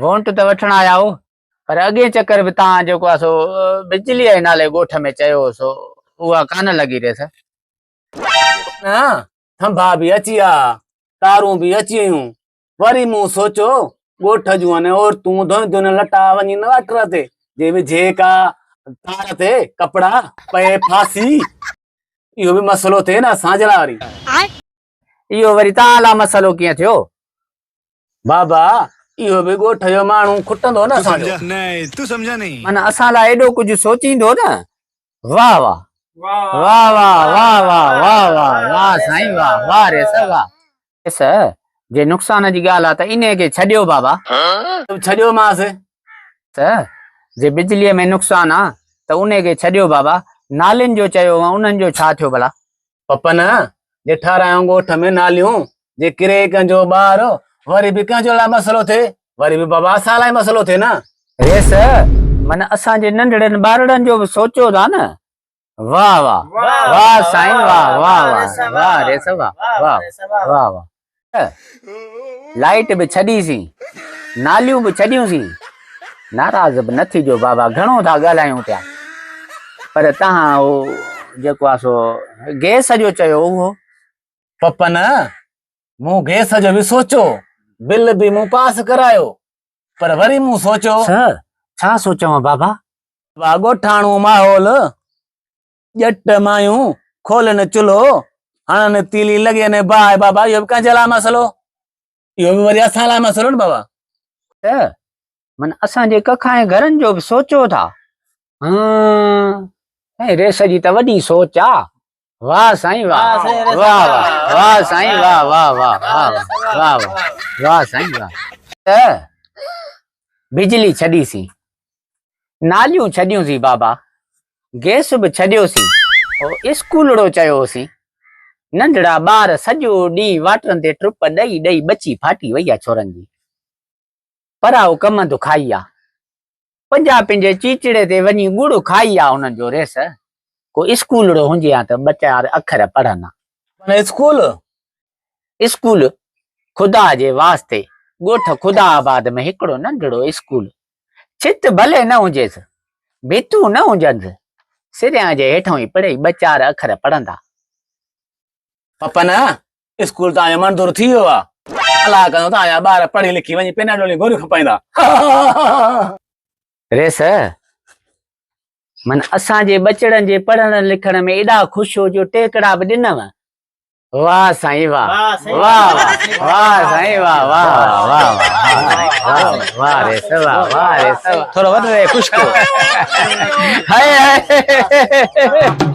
وونٽ ته وٺڻ آيا آهيو پر اڳئين چڪر به توهان جيڪو آهي سو بجليء جي نالي ڳوٺ ۾ چيو هو سو اها ڪانه لڳي ريس. نه ٿنڀا به اچي ويا، تارون به اچي ويون. وري مون سوچيو ڳوٺ جون اني عورتون ڌوئينديون نه لٽا وڃي نه واٽر تي جي وجهي ڪا تار تي ڪپڙا پئي ڦاسي اهو به مسئلو ٿئي نه اسان جي لاء وري. اهو وري توهان لاء مسئلو ڪيئن ٿيو؟ بابا اهو به ڳوٺ جو ماڻهو کٽندو نه اسان جو. معنيٰ اسان لاء ايڏو ڪجهه سوچيندو نه. واه واه. واه واه واه واه واه واه واه سائين واه واه ريس واه. ريس جي نقصان جي ڳالهه آ ته انهي کي ڇڏيو بابا. ڇڏيومانس. ريس جي بجليء ۾ نقصان آ ته انهي کي ڇڏيو بابا. نالين جو چيو هئم انهن جو ڇا ٿيو ڀلا؟ پپن، جي ٺهرايون ڳوٺ ۾ ناليون، جي ڪري ڪنهن جو ٻار، وري به ڪنهن جو لاء مسئلو ٿئي، وري به بابا اسان لاء مسئلو ٿئي نه. ريس، من اسان جي ننڍڙن ٻارڙن جو به سوچيو ٿا نه. واه واه واه سائين واه واه واه واه ريس واه واه واه واه. لائيٽ به ڇڏي سين، ناليون به ڇڏيون سين. ناراض به نه ٿيجو بابا، گهڻو ٿا ڳالهايون پيا. پر تهان اهو جيڪو آ سو گئس جو چيو اهو. پپن، مون گئس جو به سوچيو، بل به مون پاس ڪرايو، پر وري مون سوچيو. سر، ڇا سوچيو بابا؟ بابا ڳوٺاڻو ماحول، ڄٽ مايون کولن چلهو، هڻن تيلي لڳين باهه بابا اهو به ڪنهن جي لاء مسئلو؟ اهو به وري اسان لاء مسئلو نه بابا. ته من اسان جي ڪک ۽ گهرن جو به سوچو ٿا. هان سائين ريس جي ته وڏي سوچ آ. واه سائين واه واه واه واه سائين واه واه واه واه واه واه واه سائين واه. ته بجلي ڇڏيسين. ناليون ڇڏيون سين بابا، گئس به ڇڏيوسين، او اسڪولڙو چيوسين. ننڍڙا ٻار سڄو ڏينهن واٽرن تي ٽپ ڏئي ڏئي ٻچي ڦاٽي وئي آ ڇورن جي. پرائو ڪمند کائي آ. پنجاپين جي چيچڙي تي وڃي ڳڙ کائي آ انهن جو ريس. ڪو اسڪولڙو هجي ها ته ٻه چار اکر پڙهن ها. پر اسڪول؟ اسڪول، خدا جي واسطي ڳوٺ خدا آباد ۾ هڪڙو ننڍڙو اسڪول. ڇت ڀلي نه هجيس، ڀتون نه هجنس، سريان جي هيٺئون ئي پڙهي ٻه چار اکر پڙهندا. پپن، اسڪول تان جو منظور ٿي ويو آ. الله ڪندو تان جا ٻار پڙهي لکي وڃي پيناڊول جون گوريون کپائيندا. ريس، من اسان جي ٻچڙن جي پڙهڻ لکڻ ۾ ايڏا خوش هو جو ٽيڪڙا به ڏنم. واه سائين واه واه واه واه سائين واه واه واه واه واه ريس واه واه ريس ٿورو وڌ ري خوش ڪيو. هاي هاي.